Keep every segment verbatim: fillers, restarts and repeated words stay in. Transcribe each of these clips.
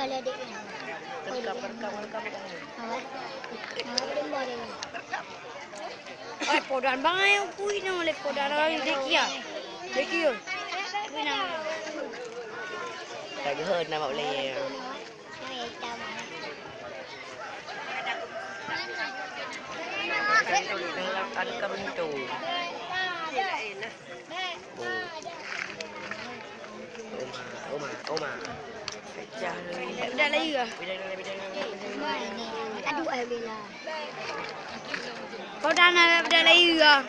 Ai, podan bangai kui nang lé podan ai dekia. Dekia. Kui nang. Tak geuhon nama ulèe. Ada kamu tu. Oma, oma, oma. Pecah ni. Dah layu ah. Aduh, alhamdulillah. Kau dah nak dah layu ah.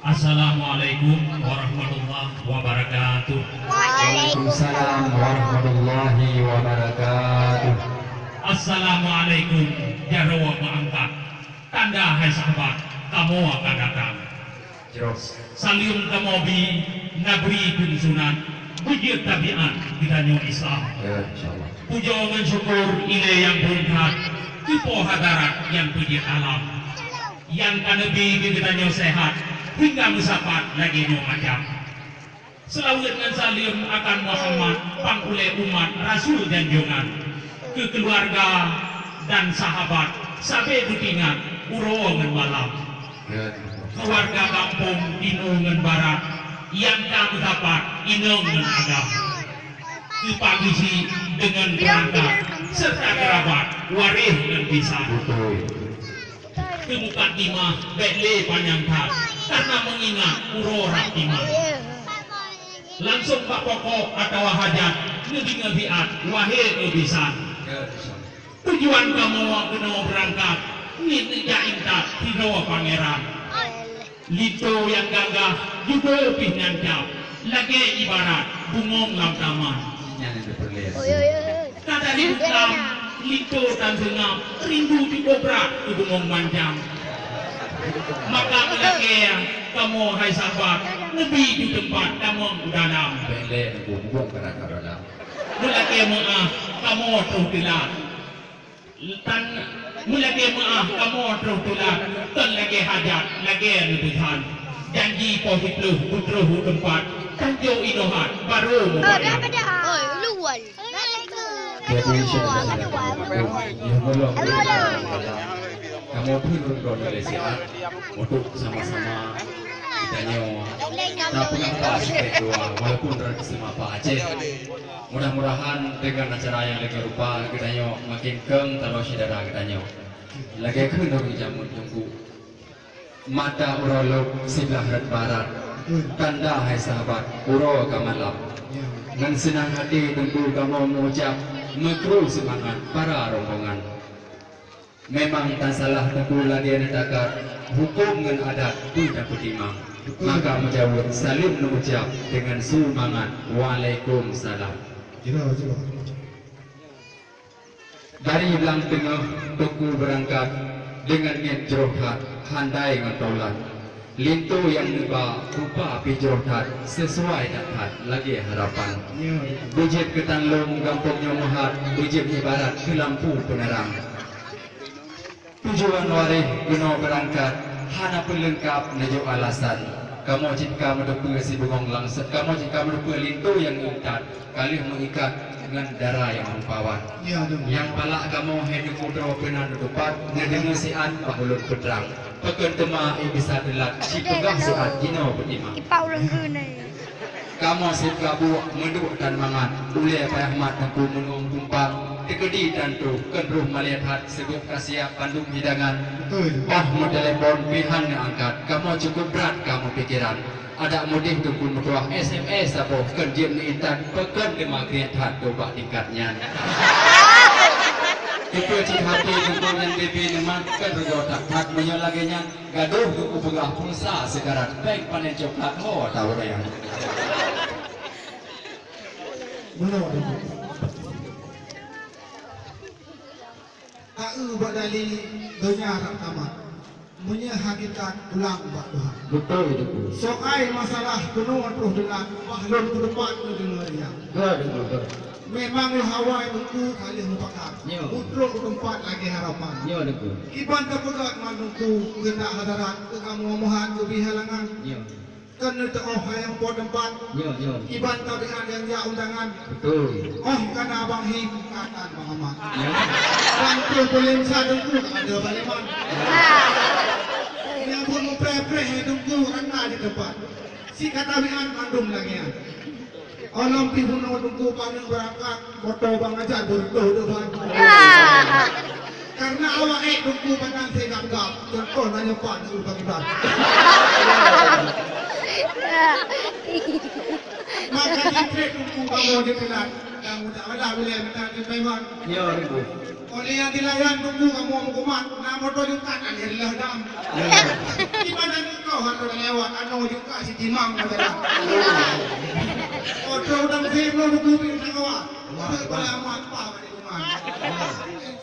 Assalamualaikum warahmatullahi wabarakatuh. Waalaikumsalam warahmatullahi wabarakatuh. Assalamualaikum, jaroe meuangkat. Tanda hai sahabat, kamoe akan datang. Jroh. Saleuem kamoe bi, na bri keu sunat, beujeuet tabiat geutanyoe Islam. Ya, insyaallah. Pujoe ngon syukur ilèe nyang phôn that, keu Po Hadarat nyang peujeuet alam. Nyang ka neubi keu geutanyoe seuhat, hingga meusapat lagèe nyoe macam. Seulaweuet ngon saleuem akan Muhammad, pang ulèe umat, rasul janjongan, keu keuluwarga dan sahabat, sabe beutingat uroe ngon malam. Keu warga gampông timu ngon barat, nyang ka meusapat inong ngon agam. Keu Pak Geuchik deungon peurangkat, serta keurabat, waréh ngon bisan. Beutôi. Keu mukadimah bèk lé panyang that, kareuna meungingat uroe rab timan. Langsong bak pokok atawa hajat, neudeungoe siat, wahé bisan. Tujuan kamoe keunoe beurangkat, niet neujak intat sidroe pangéran. Linto nyang gagah, judo pih nyang cap, lagèe ibarat bungong lam taman. Nyan nyang teupeureulee. Ka dari bukam, linto tan seungab, rindu jipobrat keu bungong manjang. Maka meulakèe kamoe hai sahabat, neubi ju teumpat tamong u dalam. Bèk lé bungong keunan ka dalam. Meulakèe meu'ah kamoe troh teulat. Tan meulakèe meu'ah kamoe troh teulat, kon lagèe hajat, lagèe neupeusan. Janji poh siplôh beutroh u teumpat, tanjong idohat barô meubayang. Oi, luwal. Jadi, syedara-syedara, yoh meulom kamoe pun rundong dari siat untuk sama-sama geutanyoe tapeugah pas dua, walaupun dari seumapak Aceh. Mudah-mudahan deungon acara nyang lagèe rupa geutanyoe makin keueng taloe syedara geutanyoe. Lagèe kheun ureueng jameun Teungku. Mata uroe lôb siblah rot barat. Tanda hai sahabat, uroe ka malam. Ngon seunang até Teungku kamoe meuucap, meukru seumangat para rombongan. Memang tan salah Teungku lagèe neutakat, hukôm ngon adat peue tapeutimang. Maka meujaweueb saleuem neuucap deungon su mangat, "Waalaikumsalam." Jroh, jroh. Dari blang teungoh Teungku beurangkat deungon niet jroh that, handai ngon taulan. Linto nyang neuba rupa pih jroh that, sisuai that-that lagèe harapan. Beujeuet keu tan lom gampông nyoe meuhat, beujeuet ibarat keu lampu peuneurang. Tujuan waréh keunoe beurangkat hana peuleungkap neujok alasan. Kamoe cit ka meuteupeue si bungong langsat, kamoe cit ka meuteupeue linto nyang intat ka lheueh meuikat ngon dara nyang meupawan. Ya, Teungku. Nyang palak kamoe hai Teungku droe peunan teumpat, neudeungoe siat bah ulôn peutrang. Pakon teuma éh bisa teulat, sipeugah siat jinoe peutimang. Ipak ulôn keuneuk. Kamoe seb gabuek meuduek tan mangat, ulèe payah mat Teungku meunong tumpang, teukeudi tan troh, keu troh malèe that, seubeuet ka siap bandum hidangan. Betul. Bah meutelepon pih han neuangkat, kamoe cukup brat ka meupikeran. Adak mudeh Teungku meutuah S M S saboh, keu jeuet neuintat, pakon teuma kriet that ubak tingkat nyan. Teupeu cit hati Teungku nyan leubeh neumat, keu reugoe that-that meunyoe lagèe nyan. Gadoh Teungku peugah pulsa sigaret, péng panen coklat ho tawöng. Meunoe Teungku. Taeu bak dali donya rab tamat. Meunyoe hakikat pulang bak Tuhan. Beutôi Teungku. Soai masalah keunoe troh teulat, bah lôn keu teumpat neudeungoe riang. Beutôi Teungku, beutôi. Memang lheueh awai Teungku ka lheueh meupakat. Nyo. Utroe u teumpat lagèe harapan. Nyo, Teungku. Kiban tapeugah ngon Teungku, keuheundak hadarat, keu kamoe meuhat keubi halangan. Nyo. Kan neuteu'oh hai nyang po teumpat. Nyo, nyo. Kiban tabiat nyang jak undangan. Beutôi. Oh, kana Bang Him, katan Bang Amat. Nyo. Bang Tuh Pulim sa Teungku ka ada Bang Leman. Nyang buet mupreh-preh hai Teungku rata di teumpat. Si ka tabiat mandum lagèe nyan. Onom pih bunoe Teungku paneuk beurangkat, moto Bang Ajat beureutoh depan. Karena awak ék Teungku mantong sigap-gap, contoh na nyoe pat di Urutan Udan. Maka jitrép Teungku kamoe di Teulat, dan mudah-mudahan bilai mantong di Paiman. Ya, Teungku. Oleh nyang dilayan Teungku kamoe meukumat, na moto jungkat alhamdulillah dam. Ya. Di mana Teungku hana lewat, anu jungkat si timang pada dah. Moto dan seno Teungku bin sakawa. Wah, wah. Beulah amat pa bak di rumah.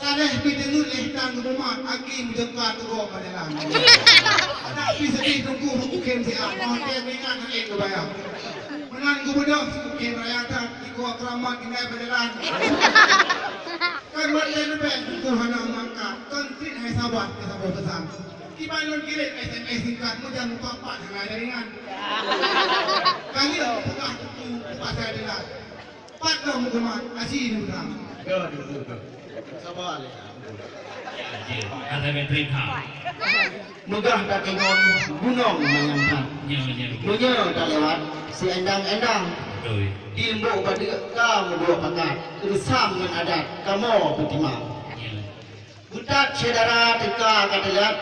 Saleh bin Teungku leh tan rumah, aki meujeuka tugoe pada dah. Tapi sedih Teungku bukan si apa, dia mingat nak ikut bayar. Meunan geubeudôh si mungkin raya tan, ikut keramat tinggai pada dah. Kan watèe leubeh Teungku hana mangkat, kon treuk hai sabat keu saboh peusan. Kiban lôn kirém S M S singkat, meujan mupat-pat hana jaringan. Ka lheueh peugah Teungku pasai Teulat. Pat lom meukumat, aci neubeutrang. Betul, betul, betul. Sabar lé. Ada bateri ha. Meugah tateungon gunong manyang that. Nyo, nyo. Meunyoe talewat, siendang-endang. Betul. Di leumbok badeuk ka meuduek pakat, reusam ngon adat kamoe peutimang. Nyo. Beutat syedara teuka ka teulat,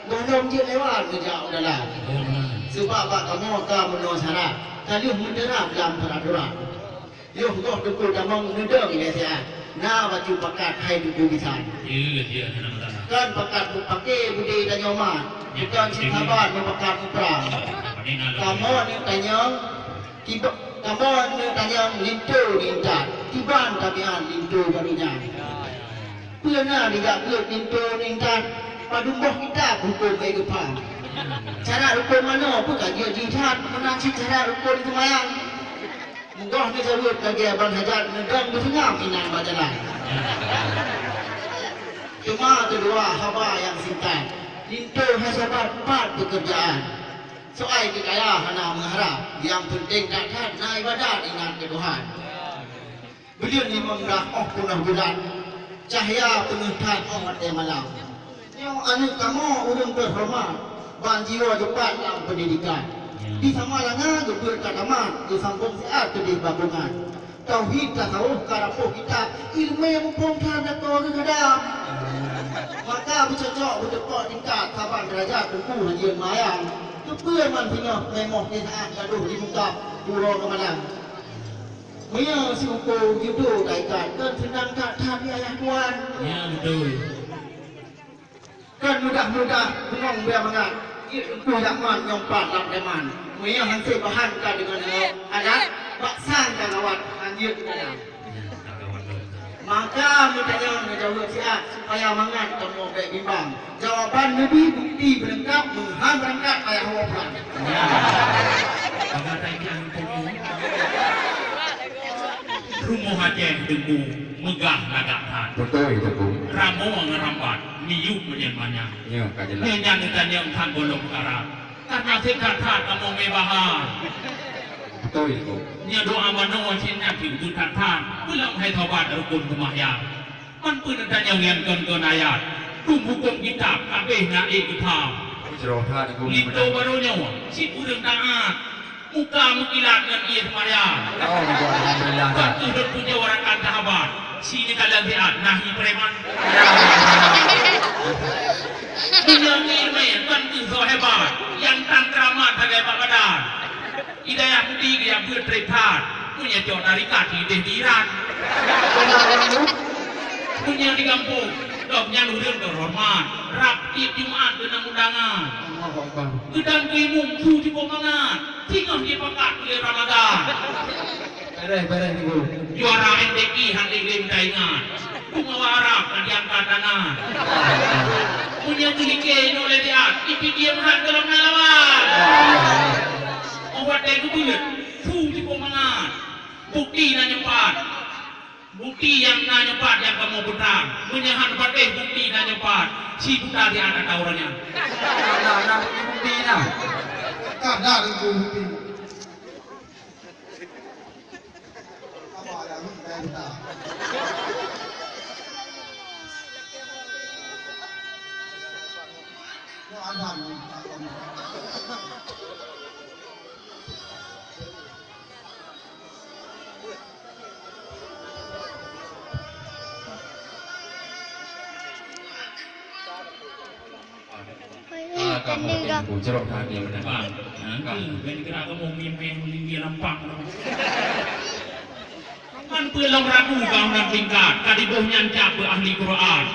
gohlom jeuet lewat neujak u dalam. Nyo. Seubab bak kamoe ka meunoe syarat, ka lheueh meuteurap lam peuratoran. Yoh goh Teungku tamong neudong lé siat, na bacut pakat hai Teungku bisan. Iya, iya, hana masalah. Kon pakat meupaké budé tanyoe mat, bukon cit saban meupakat muprang. Kamoe neuk tanyong, kiba-, kamoe neuk tanyong linto di intat, kiban tabiat linto barô nyan. Peue na dijak beuet linto di intat, padum boh kitab hukôm bèk geupah. Syarat rukon manoe peue ka jeuet jih that, meunan cit syarat rukon seumayang. Meugoh neujaweueb lagèe ban hajat neudong beuseungam inan bak jalan. Teuma keudua haba nyang singkat, linto hai sabat pat peukeurjaan. Soai keu kaya hana meuharab, nyang peunteng that-that na ibadat ingat keu Tuhan. Buleuen limong blah óh peunoh bulan, cahya peungeuh that óh watèe malam. Nyoe aneuk kamoe ureueng teuhoreumat, ban jiwoe jipat lam peundidikan. Di Samalanga geubeuet ka tamat, geusambong siat keudeh bakongan. Tauhid tasawuf ka rapoh kitab, ileumèe muphom that lakoe geugadang. Maka beucocok beuteupok tingkat saban deurajat Teungku Haji Mayang. Keupeue man singoh meunyoe di saat gadoh di muka uroe keumalang. Meunyoe siuko judo taikat, kon seunang that-that di ayah tuan. Ya, beutôi. Kon mudah-mudah bungong beu mangat, jeuet Teungku Rahman nyang pat lam daman. Meunyoe han sép bahan ka deungon adat, bak sang ka gawat, han jeuet dalam. Maka meutanyong neujaweueb siat, supaya mangat kamoe bèk bimbang. Jawaban neubi bukti beuleungkap, meuhan beurangkat payah woe pulang. Ya. Bagaimana ini, Teungku? Rumoh Aceh Teungku meugah lagak that. Beutôi, Teungku. Ramoe ngon rambat, miyueb meunyan manyang. Ya, ka jelas. Nyan neutanyong that gohlom karat. Karena singkat that kamoe meubahan. Beutôi, Teungku. Nyoe doa manoe sinan pih beuthat-that. Peulom hai tobat rukon seumayang. Man peue neutanyong nyan kon-kon ayat. Dum hukôm kitab kabéh na ék geupham. Jroh that, Teungku. Linto barô nyoe, cit ureueng taat. Muka meukilat ngon ié seumayang. Oh, alhamdulillah. Kon keuh lôn pujoe rakan sahabat. Si neukalon siat, nahi preman. Meunyoe ileumèe, kon keuh soe hebat. Nyang tan keuramat sagai bak badan. Hidayah Budi geujak beuet trép that, meunyoe cok tarikat hideh di Iran. Meunyoe di gampông, gobnyan ureueng teuhoreumat, rab tiep Jumat keunong undangan. Allahu Akbar. Geudong keu imum su jipeuet mangat, singoh jipakat buleuen Ramadhan. Beres, beres, Ibu. Juara M T Q hana lé taingat. Bungoe Arab ka diangkat tangan. Meunyoe teuhike nyoe lé diat, ipike meuhat gohlom na lawan. Óh watèe geubeuet, su jipeumangat. Bukti na nyoe pat. Bukti nyang na nyoe pat nyang kamoe peutang. Meunyoe han patéh bukti na nyoe pat, si buta di atas ureueng nyan. Nah, nah, bukti, bukti nah. Kada Teungku Muhyiddin. Apa yang saya minta? Ada minta. Ah, kamoe teuh ku jroh that nyoe meunan. Bang, ha, ka. Keu, ben geura kamoe mimpén linggih lampang. Man peue lom ragu kamoe nan tingkat, ka diboh nyan cap beu ahli Quran.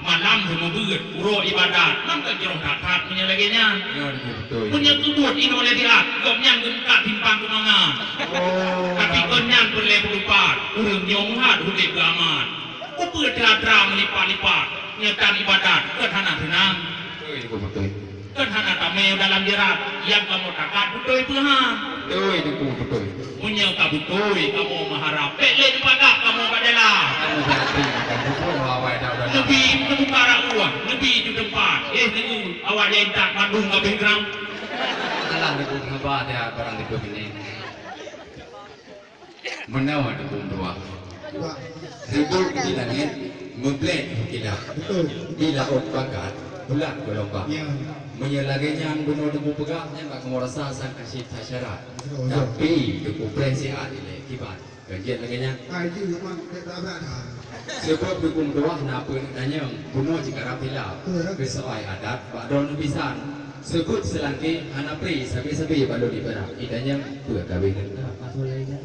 Malam hana beuet, uroe ibadat, man ka jroh that-that meunyoe lagèe nyan. Nyoe beutôi. Meunyoe keubuet inoe lé siat, gobnyan geumeukat simpang keu mangat. Oh. Tapi gobnyan peureulèe peulupat, ureueng nyoe meuhat udép geuamat. Keupeue tra-tra meulipat-lipat, nyoe tan ibadat, kon hana seunang. Beutôi, beutôi. Kon hana tamé dalam jeurat, nyang kamoe takat beutôi peue han. Beutôi, Teungku, beutôi. Meunyoe ka beutôi, kamoe meuharap, bèk lé neupagak kamoe bak jalan. Kamoe berarti bukan beutôi, awai dah udah. Leubeh teubuka rot ueh, leubeh ju teumpat. Eh, deungö, awak nyang intat mandum ka abéh gram. Alah, Teungku, haba dia barang itu ini. Meunoe Teungku meutuah. Wah. Reubok di langét, meublét meukilat. Betul. Di laôt bakat, bulat geulumbang. Ya. Meunyoe lagèe nyan bunoe Teungku peugah, nyan bak kamoe rasa sang asyik that syarat. Betul, betul. Tapi Teungku preh siat ilèe kiban. Kan jeuet lagèe nyan? Ah, itu memang tak, tak, tak, tak. Sebab Teungku meutuah na peue neuk tanyong, bunoe jikarab hilaf. Betul, kan? Keu soai adat bak droeneuh bisan. Seubut seulangké hana pri sabe-sabe bak lôn ibarat. Itanyong peue kawé ngon ka, masalah nyan.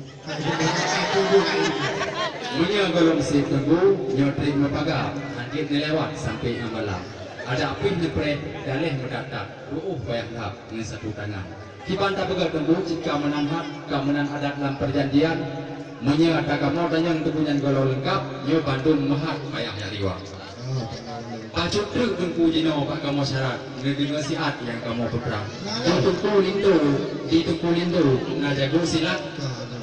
Meunyoe gohlom sép Teungku, nyoe trép meupaga, han jeuet neulewat sampoe ngon malam. Adak pih neupreh, daleh meudat-dat, ruôh payah lhab ngon sapeue tangan. Kiban tapeugah Teungku cit ka meunan hat, ka meunan adat lam peujanjian. Meunyoe ata kamoe tanyong Teungku nyan gohlom leungkap, nyoe bandum meuhat payah jak riwang. Bacut treuk Teungku jinoe bak kamoe syarat, neudeungoe siat nyang kamoe peutrang. Di Teungku Linto, di Teungku Linto, na jago silat,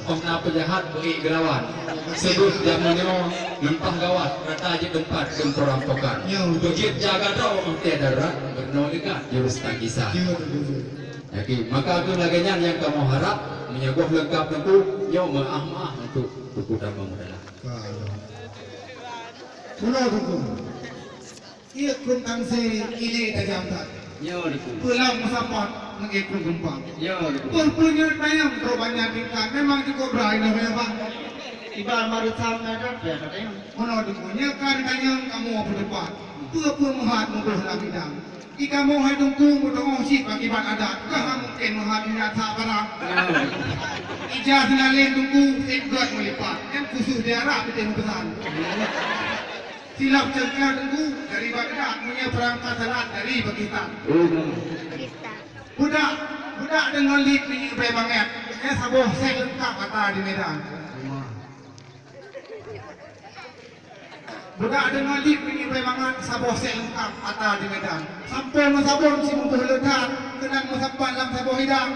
óh na peujahat beu-ék geulawan. Seubut jameun nyoe leumpah gawat, rata jeuet teumpat keu peurampokan. Beujeuet jaga droe óh watèe darurat, beurunoe leugat jurus tangkisan. Jadi, maka keuh lagèe nyan nyang kamoe harap, meunyoe goh leungkap Teungku, nyoe meu'ah-meu'ah untuk Teungku tamong dalam. Meunoe Teungku. Ié krueng Tamsé ilé tajam that. Yo, Teungku. Peulang meusapat ngon ié krueng Geumpang. Yo, Teungku. Peue-peue nyang tanyong trok banyak tingkat memang cukup bra inoe ya, Bang. Iban baru sam na dap ya katanya. Meunoe Teungku, nyoe ka tanyong kamoe peuteupat. Peue-peue meuhat muboh lam idang. Di kamoe hai Teungku meuteungoh cit bak kiban adat, ka hana mungken meuhat nyan that barang. Ija seunalén Teungku, sép göt meulipat, nyan khusus di Arab teuntèe meupeusan. Silap cangka Teungku dari Baghdad, meunyoe peurangkat salat dari Pakistan. Budak, budak deungon lip minyeuk bèe mangat, nyan saboh sèt leungkap ata di Medan. Budak deungon lip minyeuk bèe mangat saboh sèt leungkap ata di Medan. Sampoe meusabon simuboh le that, keunan meusampat lam saboh idang.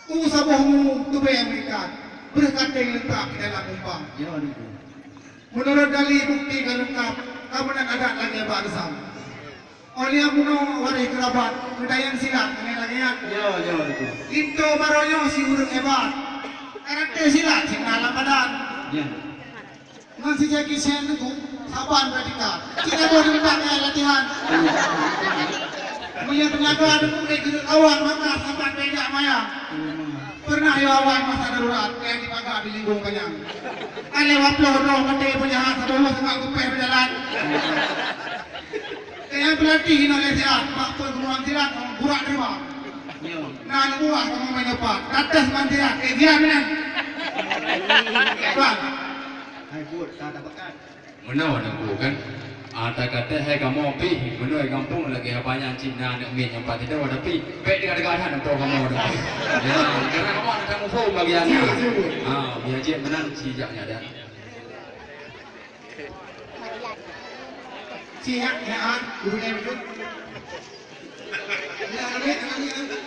U saboh mu teubèe meuikat, breuh kateng leungkap di dalam umpang. Meunurot dali bukti ka leungkap, ka meunan adat lagèe bak reusam. Óh lheueh bunoe waréh keurabat, meudayang silat ngon lagèe nyan. Yo, yo, Teungku. Linto baroe nyoe si ureueng hebat. Karate silat cit na lam badan. Ya. Ngon si Jackie Chan Teungku, saban pratika. Cit na boh teumpat ngon latihan. Meunyoe teunaga Teungku lé geureuek lawan, maka saban bèk jak maya. Pernah yo awai masa darurat, nyang dipaga di Linggong Panyang. Alèh waploh droe maté peujahat, saboh seungat kupéh beujalan. Keu nyang peulatih inoe lé siat, bak peue geuruang silat, burak terima. Yo. Na neubuah kamoe meunyoe pat, tates ban silat, eh, gian meunan. Tuan. Hai, buet, ka ada bakat. Meunoe Teungku kan. Ata katé hai kamoe pih, meunoe gampông lagèe haba nyan cit na aneuk miet nyang pat sidroe, tapi bèk teuka-teuka that nanggroe kamoe Teungku. Ya, karena kamoe aneuk tamu phôn bagian nyan. Ha, biar cit meunan sijak nyan dah. Siap, ya, ah. Ibu Nai betul. Ya, ambil, ambil, ambil.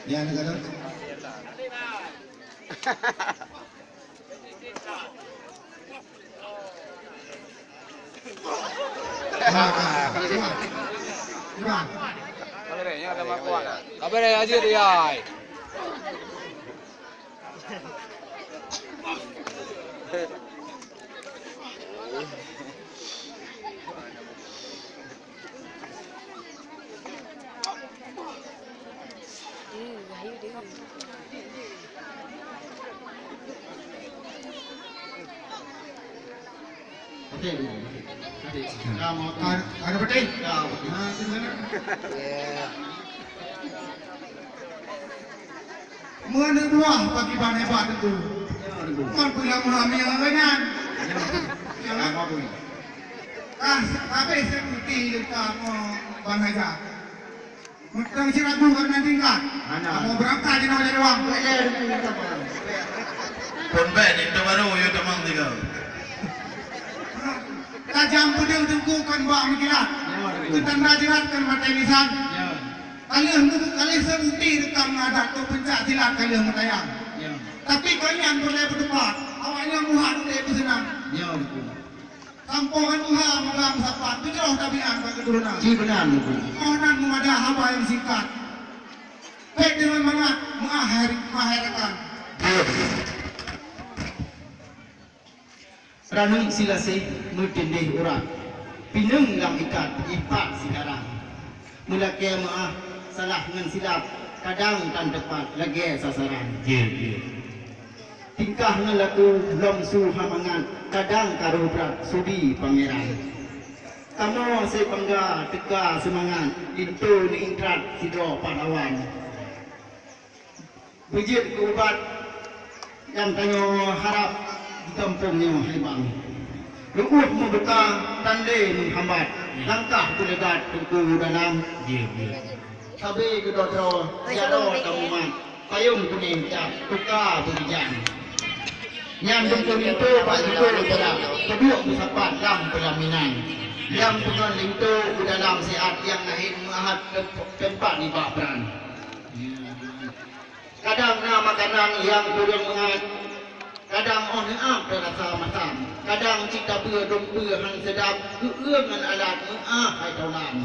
Ya, negara. Ada, ada peti? Ya, peti. Ha, tu sana. Ya. Meuneubuah pakriban hebat teungku. Ya, teungku. Kon peulah meuhamé ngon nyan. Ya. Apa pun? Ah, habéh seukuti leuka mo Bang Haizat. Meutang si ragu karena tingkat. Mana? Kamu berangkat di nama jadi wang. Boleh, teungku, minta maaf. Pun baik, itu baru you teman tiga. Tajam pedang teungku kan bak mengkilat. Ya, teungku. Ketanda jerat kan mata nisan. Ya. Kalian nunggu kalian seuti rekam ngadat tu pencak silat kalian meutayang. Ya. Tapi kalian boleh berdebat. Awaknya muhat boleh bersenang. Ya, teungku. Sampoe ngon tuha malam sapat, tujoh tabiat bak keturunan. Ji beuna, Teungku. Moh nan meumada haba nyang singkat. Bèk deungon mangat, meuah hai, meuah hai rakan. Ranup silasih meutindéh urat, pineung lam ikat ipat sikarang. Meulakèe meuah, salah ngon silap, kadang tan teupat lagèe sasaran. Jeuet, jeuet. Tingkah ngon laku lom su ha mangat, kadang karu brat sudi pangeran. Kamoe sibangga teuka seumangat, linto neuintrat sidroe pahlawan. Beujeuet keu ubat nyang tanyoe harab di gampông nyoe hai bang. Ru'uh meubuka tandé meuhambat, langkah peuleugat teungku dalam. Jeuet, jeuet. Sabe keudroe-droe jaroe tamumat, payong kunéng cap tuka beurijan. Nyan teungku linto bak jikô peurab, peuduek meusapat lam peulaminan. Nyang peungon linto u dalam siat nyang laén meuahat teumpat nibak bran. Kadang na makanan nyang kureueng mangat, kadang óh neuab teurasa masam, kadang cit tabeue dum peue han seudab, geueu ngon alat meuah hai tolam.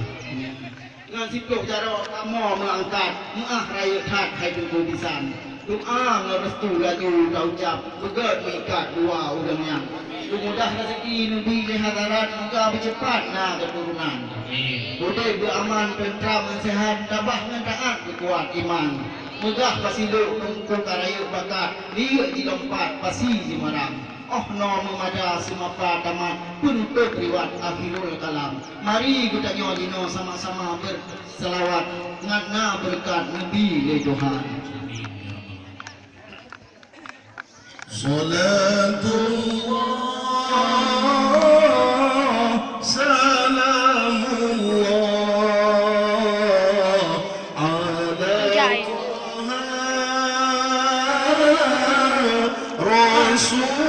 Ngon siploh jaroe kamoe meuangkat, meuah rayeuk that hai teungku bisan. Doa ngon restu laju taucab, beugèt meuikat dua ureueng nyan. Peumudah raseuki neubi lé hadarat, moga beuceupat na keuturonan. Amin. Udép beuaman, teuntram ngon seuhat, tabah ngon taát beukuat iman. Meugah pasilok teungku ka rayeuk bakat, liyeuk jilompat pasi jimaram. Óh noe meumada seumapa tamat, peunutôb riwat akhirul kalam. Mari geutanyoe jinoe sama-sama beuseulaweuet ngon na beureukat neubi lé Tuhan. Salatullah, salamullah, ala Toha Rasul.